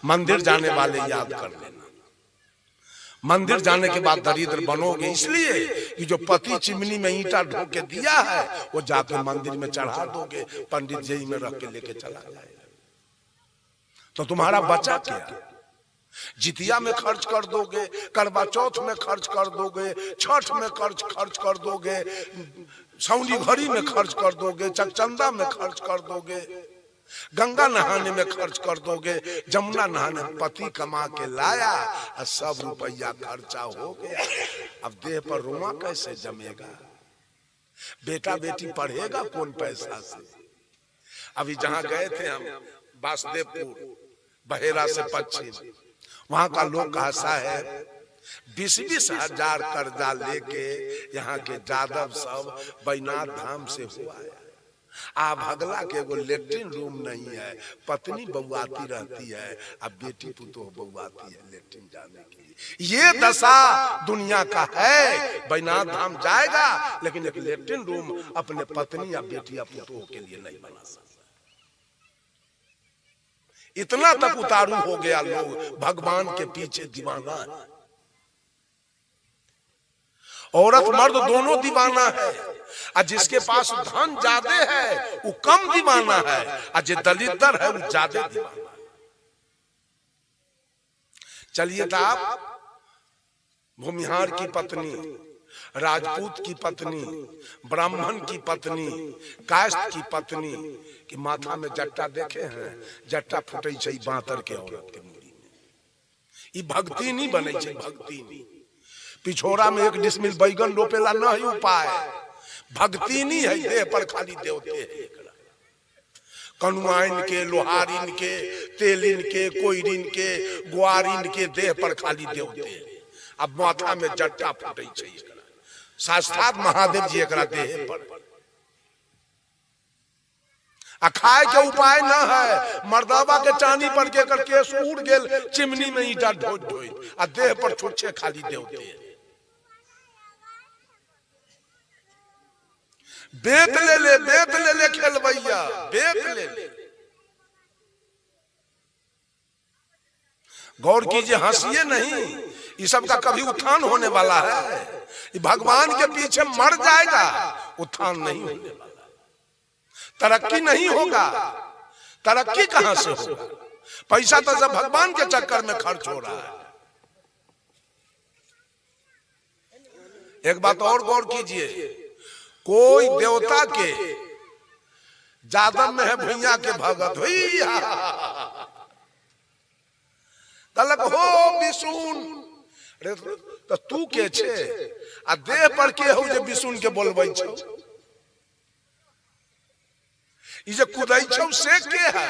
मंदिर जाने वाले याद कर लेना, मंदिर जाने के बाद दरिद्र बनोगे, इसलिए कि जो पति चिमनी में ईंटा ढो के दिया है वो जाके मंदिर में चढ़ा दोगे, पंडित जी में रख के लेके चला जाएगा, तो तुम्हारा बचा क्या? जितिया में खर्च कर दोगे, करवा चौथ में खर्च कर दोगे, छठ में खर्च खर्च कर दोगे, सौनी घड़ी में खर्च कर दोगे, चकचंदा में खर्च कर दोगे, गंगा नहाने में खर्च कर दोगे, जमुना नहाने। पति कमा के लाया और सब रुपया खर्चा हो गया, अब देह पर रुआ कैसे जमेगा? बेटा बेटी पढ़ेगा कौन पैसा से? अभी जहां गए थे हम वासुदेवपुर बहेरा से पश्चिम, वहां का लोग कहा साहेब 20-20 हजार कर्जा लेके यहाँ के जादव सब बैनाथ धाम से हुआ है। आ भगला के एगो लेट्रिन रूम नहीं है, पत्नी बउआती रहती है, अब बेटी पुतोह बउआती है लेट्रिन जाने के लिए। ये दशा दुनिया का है। बैनाथ धाम जाएगा लेकिन एक लेट्रिन रूम अपने पत्नी या बेटी या पुतोह के लिए नहीं बना सकता। इतना तक उतारू हो गया लोग, भगवान के पीछे दीवाना है। औरत मर्द दोनों दीवाना है। और जिसके पास धन ज्यादा है वो कम दीवाना है, और जो दलिद्र है वो ज्यादा दीवाना है। चलिए तो आप भूमिहार की पत्नी, राजपूत की पत्नी, ब्राह्मण की पत्नी, कायस्थ की पत्नी कि माथा में जट्टा देखे हैं, जट्टा फुटे छै बांतर के औरत के मुड़ी में। ई भक्ति नहीं बने छै, भक्ति नहीं। पिछोड़ा में एक डिसमिल बैगन रोपेला नहीं उपाय, भक्ति नहीं है, देह पर खाली देवते है। कनुआइन के, लोहारिन के, तेलिन के, कोइरिन के, गुआरिन के देह पर खाली देवते है। अब माथा में जट्टा फुटे छै, साक्षात महादेव जी एकरा देह पर। आ खाए के उपाय न है, मर्दावा के चानी पर के एकर केस उड़ गेल, चिमनी में ईटा ढोत ढोत, आ देह पर छुच्छे खाली देवते है। बेत ले ले, बेत ले ले खेलबैया, बेत ले ले। गौर कीजिए, हंसिए नहीं, ये सब का कभी उत्थान होने वाला है? ये भगवान के पीछे मर जाएगा, उत्थान नहीं होने वाला, तरक्की नहीं होगा। तरक्की कहां से होगा? पैसा तो सब भगवान के चक्कर में खर्च हो रहा है। एक बात और गौर कीजिए, कोई देवता के जादव में है भैया के भगत भैया कहलक हो बिसुन, अरे तो तू के छे आ देह पर के हो जे बिसुन के बोलबै छौ, ई जे कुदै छौ से के है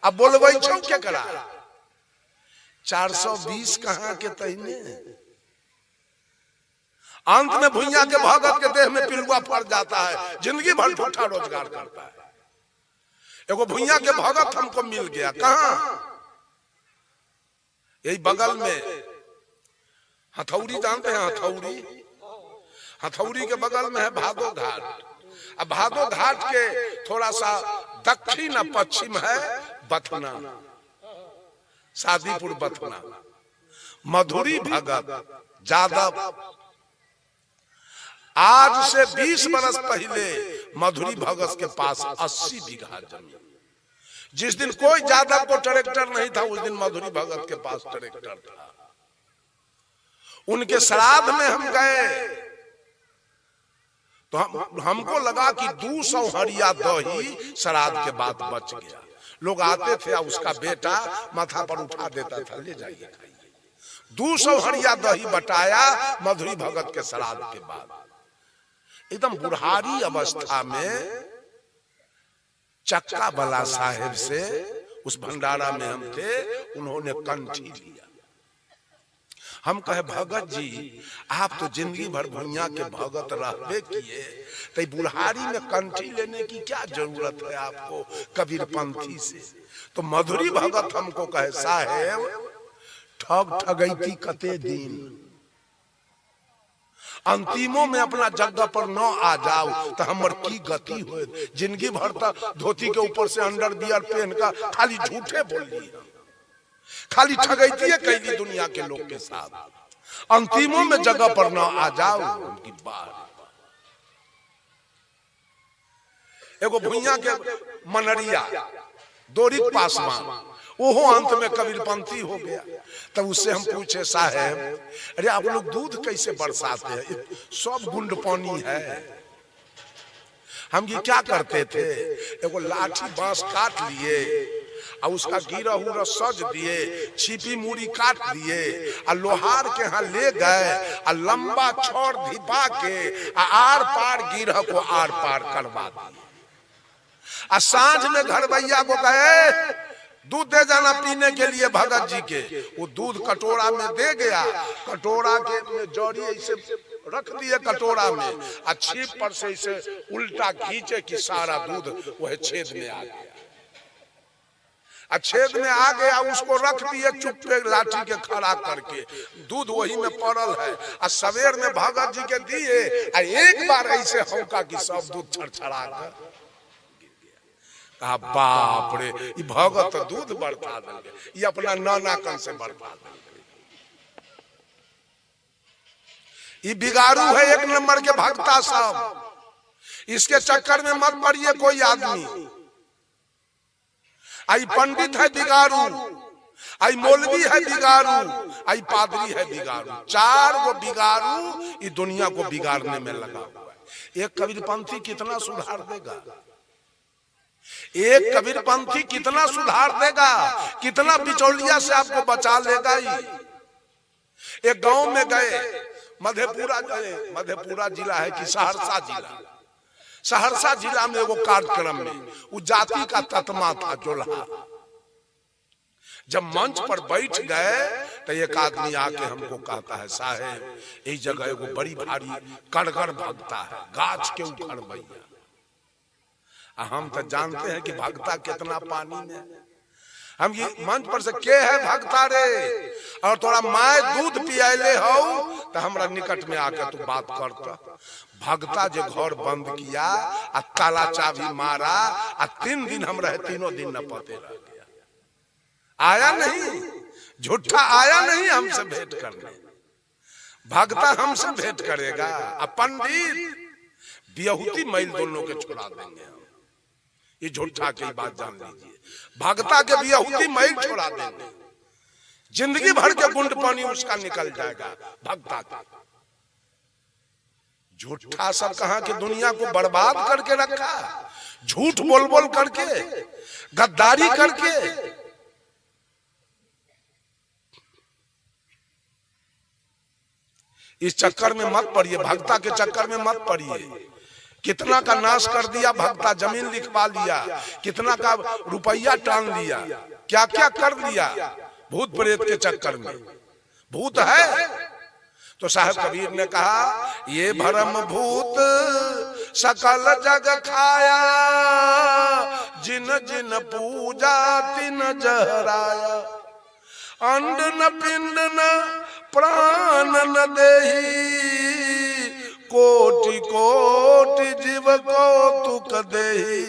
आ बोलबै छौ केकरा? 420 कहाँ के तहिने अंत में भुइया के भगत के देह में पिलुआ पड़ जाता है, जिंदगी भर झूठा रोजगार करता है। एगो भुइया के भगत हमको मिल गया, कहाँ? यही बगल में हथौड़ी, जानते हैं हथौड़ी? हथौड़ी के बगल में है भादो घाट। अब भादो घाट के थोड़ा सा दक्षिण और पश्चिम है बथना, शादीपुर बथना। मधुरी भगत जादव, आज से 20 बरस पहले मधुरी भगत के पास 80 बीघा जमीन। जिस दिन कोई जादव को ट्रैक्टर नहीं था उस दिन मधुरी भगत के पास ट्रैक्टर था। उनके श्राद्ध में हम गए तो हमको लगा कि 200 हरिया दही श्राद्ध के बाद बच गया। लोग आते थे और उसका बेटा माथा पर उठा देता था, ले जाइए खाइए। 200 हरिया दही बटाया मधुरी भगत के श्राद्ध के बाद। एकदम बुढ़ारी अवस्था में चक्का वाला साहेब से उस भंडारा में हम थे, उन्होंने कंठी लिया। हम कहे भगत जी आप तो जिंदगी भर भुइया के भगत रहबे किए, तो बुढ़ारी में कंठी लेने की क्या जरूरत है आपको कबीर पंथी से? तो मधुरी भगत हमको कहे साहेब ठग ठगैती कते दिन, अंतिमों में अपना जगह पर न आ जाओ तो हमर की गति हो। जिंदगी भर तक धोती के ऊपर से अंडर बियर पहन का खाली झूठे बोल लिए। खाली ठगैती कैली दुनिया के लोग के साथ, अंतिमों में जगह पर ना आ जाओ। उनकी बात एगो भुइया के मनरिया दोरिक पासवान, ओहो अंत में कबीरपंथी हो गया। तब उससे हम पूछे, साहेब अरे आप लोग दूध कैसे बरसाते हैं, सब गुंड पानी है। हम ये क्या करते थे, एगो लाठी बांस काट लिए और उसका गिरा उरा सज दिए, छिपी मूड़ी काट दिए और लोहार के यहाँ ले गए और लंबा छड़ धिपा के are पार गिरह को are पार करवा दिए। आ सांझ में घर भैया को कहे दूध दे जाना पीने के लिए भगत जी के, वो दूध कटोरा में दे गया, कटोरा के में जड़ी ऐसे रख दिए कटोरा में आ छीप पर से इसे उल्टा खींचे कि सारा दूध वह छेद में आ गया। आ छेद में आ गया, उसको रख दिए चुप पे लाठी के खड़ा करके, दूध वही में पड़ल है। आ सवेर में भगत जी के दिए आ एक बार ऐसे हौका कि सब दूध छड़छड़ा कर। कहा बाप रे, ये भगत दूध बरसा देंगे, ये अपना नाना कन से बरसा देंगे। ये बिगाड़ू है एक नंबर के भक्ता सब, इसके चक्कर में मत पड़िए कोई आदमी। आई पंडित है बिगाड़ू, आई मौलवी है बिगाड़ू, आई पादरी है बिगाड़ू, चार गो बिगाड़ू ये दुनिया को बिगाड़ने में लगा हुआ है। एक कबीरपंथी कितना सुधार देगा, एक कबीरपंथी कितना सुधार देगा, कितना बिचौलिया से आपको बचा लेगा। ही एक गांव में गए, मधेपुरा गए, मधेपुरा जिला है कि सहरसा जिला, सहरसा जिला में एगो कार्यक्रम में वो जाति का ततमा था जोल्हा। जब मंच पर बैठ गए तो एक आदमी आके हमको कहता है, साहेब इस जगह एगो बड़ी भारी कड़गड़ भगता है, गाछ के उखड़ भैया। हम तो जानते हैं कि भगता कितना पानी में। हम ये मंच पर से के है भगता रे, और तोरा my दूध पियाले हो तो हमरा निकट में आके तू बात करता। भगता जे घर बंद किया आ ताला चाबी मारा आ 3 दिन हम रहे, तीनों दिन न पते रह गया, आया नहीं, झूठा आया नहीं हमसे भेंट करने। भगता हमसे भेंट करेगा आ पंडित बियहुती मैल दोनों के छुड़ा देंगे हम। ये झूठा की बात जान लीजिए, भगता के बियहुती मैल छोड़ा देंगे, जिंदगी भर के गुंड पानी उसका निकल जाएगा भगता का। झूठा सब कहा कि दुनिया को बर्बाद करके रखा, झूठ बोल बोल करके, गद्दारी करके। इस चक्कर में मत पड़िए, भगता के चक्कर में मत पड़िए। कितना का नाश कर दिया भगता, जमीन लिखवा लिया, कितना का रुपया टान लिया, क्या क्या कर लिया भूत प्रेत के चक्कर में। भूत है तो साहब कबीर ने कहा, ये भरम भूत सकल जग खाया, जिन जिन पूजा तिन जहराया, अंड न पिंड न प्राण न देही, कोटि कोटि जीव को तुक देही,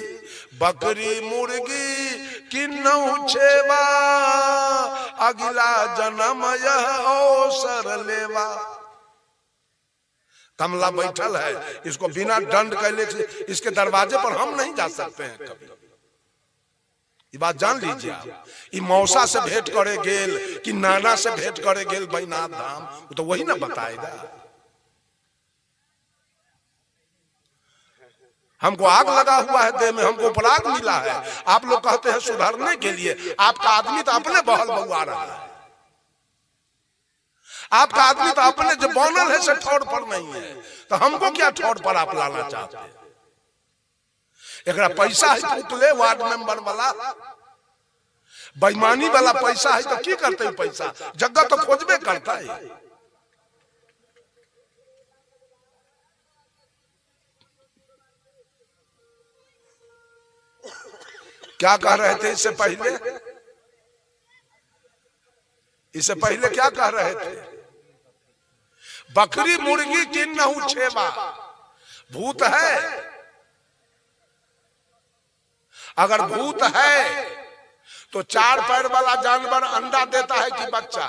बकरी मुर्गी किन्नहु छेवा, अगला जन्म यह अवसर लेवा। कमला बैठल है, इसको बिना दंड कैले इसके दरवाजे पर हम नहीं जा सकते हैं कभी, ये बात जान लीजिए आप। ये मौसा से भेंट करे गेल कि नाना से भेंट करे गेल बैनाथ धाम, वो तो वही ना बताएगा। हमको आग लगा हुआ है देह में, हमको पराग मिला है, आप लोग कहते हैं सुधरने के लिए, आपका आदमी तो अपने बहल बउआ रहा है, आपका आदमी तो अपने जो बनल है से ठौर पर नहीं है, तो हमको क्या ठौर पर आप लाना चाहते हैं। एकरा पैसा है फूक ले, वार्ड मेंबर वाला बेईमानी वाला पैसा है तो की करते हैं, पैसा जगह तो खोजबे करता है। क्या कह रहे थे इससे पहले, इससे पहले क्या कह रहे थे? बकरी मुर्गी किन्नहु छेवा, भूत है, अगर भूत है तो चार पैर वाला जानवर अंडा देता है कि बच्चा?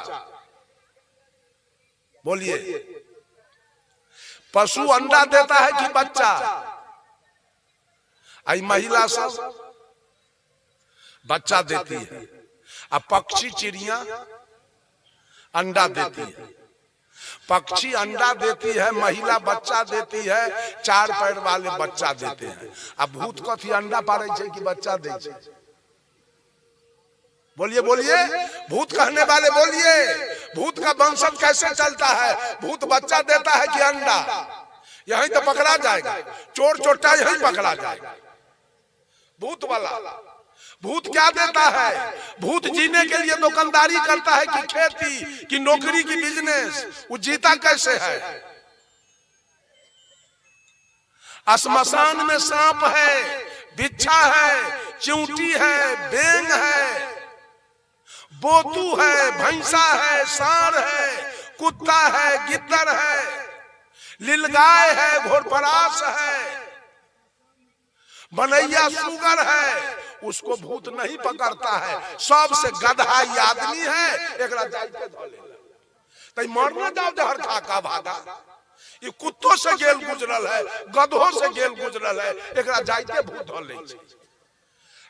बोलिए, पशु अंडा देता है कि बच्चा? आई महिला सब बच्चा देती है, अब पक्षी चिड़िया अंडा देती है। पक्षी अंडा देती है, महिला बच्चा देती है, चार पैर वाले बच्चा देते हैं। अब भूत कथी अंडा पाड़े छे कि बच्चा दे छे? बोलिए बोलिए, भूत कहने वाले बोलिए, भूत का वंशज कैसे चलता है? भूत बच्चा देता है कि अंडा? यही तो पकड़ा जाएगा, चोर चोटा यही पकड़ा जाएगा। भूत वाला भूत क्या देता है? भूत जीने के लिए दुकानदारी करता है कि खेती कि नौकरी की बिजनेस? वो जीता कैसे है? श्मशान में सांप है, बिच्छा है, चिंटी है, बेंग है, बोतू है, भैंसा है, सांड है, कुत्ता है, गिद्दड़ है, लीलगाय है, घोड़परास है, बनैया सुगर है, उसको भूत नहीं पकड़ता है। सबसे गधा ही आदमी है, एकरा जाइते धऽ लेलक। तै मरने जाओ जहर खा का भागा। ई कुत्तो से गेल गुजरल है, गधो से गेल गुजरल है, एकरा जाइते भूत धऽ लै छै।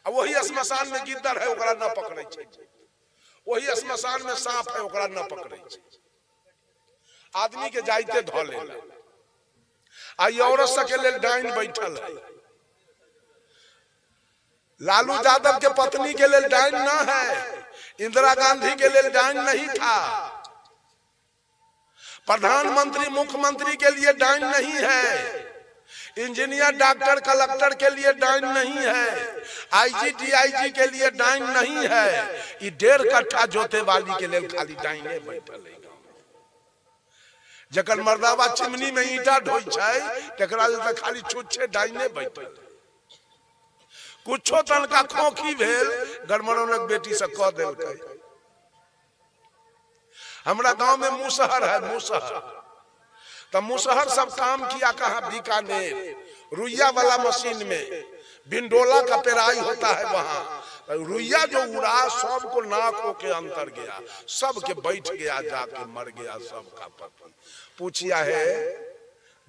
आ वही श्मशान में गिद्दड़ है, ओकरा न पकड़ै छै। वही श्मशान में सांप है, ओकरा न पकड़ै छै। आदमी के जाइते धऽ लेलक। आ ई औरत सबके लेल डाइन बैठल है। लालू यादव के पत्नी के लेल डाइन न है, इंदिरा गांधी के लेल डाइन नहीं था, प्रधानमंत्री मुख्यमंत्री के लिए डाइन नहीं है, इंजीनियर डॉक्टर कलेक्टर के लिए डाइन नहीं है, आईजी डीआईजी के लिए डाइन नहीं है। ई 1.5 कट्ठा जोते वाली के लेल खाली डाइने बैठल है। जकर मर्दाबा चिमनी में ईंटा ढोइ छै तकरा लेल तऽ खाली छुच्छे डाइने बैठल। कुछो तनका खोखी भेल, गरमरौनक बेटी से कह देलकै। हमरा गांव में मुसहर है, मुसहर। तो मुसहर सब काम किया कहा? बीकानेर, रुइया वाला मशीन में बिंडोला का पेराई होता है वहां। रुइया जो उड़ा सबको नाक होके अंतर गया, सबके बैठ गया, जाके मर गया सबका पति। पूछिया है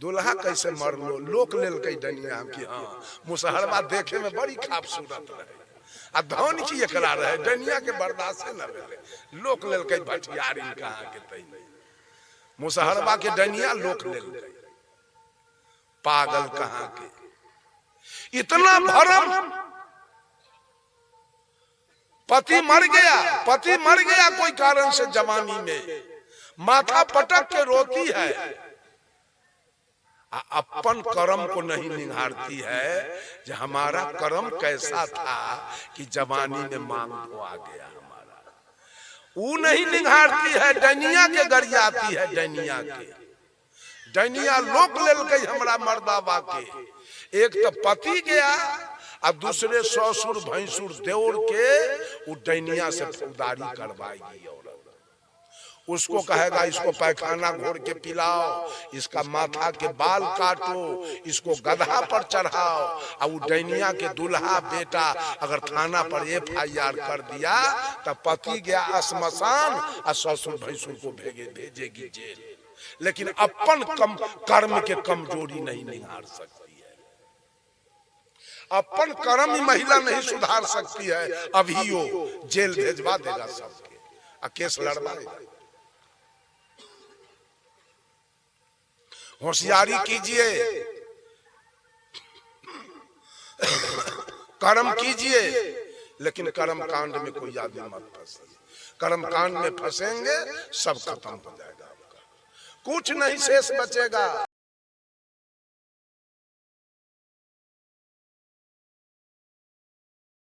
दुल्हा कैसे मरलो? लोक लेलकै डनिया कि हाँ मुसहरवा देखे में बड़ी खूबसूरत रहे आ धन की एकरा रहे, डनिया के बर्दाश्त न भेलै, लोक लेलकै भटियारी कहाँ के तै मुसहरवा के डनिया लोक लेलकै। पागल कहाँ के, इतना भरम। पति मर गया, पति मर गया कोई कारण से जवानी में, माथा पटक के रोती है, अपन कर्म को नहीं निहारती है जो हमारा कर्म कैसा था कि जवानी में मांग धोआ गया हमारा। वो नहीं निहारती है, डनिया के गरियाती है। डनिया के डनिया लोक लेलकै हमरा मर्दाबा के। एक तो पति गया आ दूसरे ससुर भैंसुर देवर के वो डनिया से फौदारी करवाएगी औरत। उसको कहेगा इसको पैखाना घोर के पिलाओ, इसका माथा के बाल काटो, इसको गधा पर चढ़ाओ। और वो डैनिया के दूल्हा बेटा अगर थाना पर एफआईआर कर दिया तो पति गया श्मशान और ससुर भैंसुर को भेजेगी जेल। लेकिन अपन कम कर्म के कमजोरी नहीं निहार सकती है, अपन कर्म ही महिला नहीं सुधार सकती है। अभी वो जेल भेजवा देगा सबके आ केस लड़वाएगा। होशियारी कीजिए, कर्म कीजिए, लेकिन कर्म कांड में कोई आदमी मत फंसे। कर्म कांड में फंसेंगे सब खत्म हो जाएगा आपका, कुछ नहीं शेष बचेगा।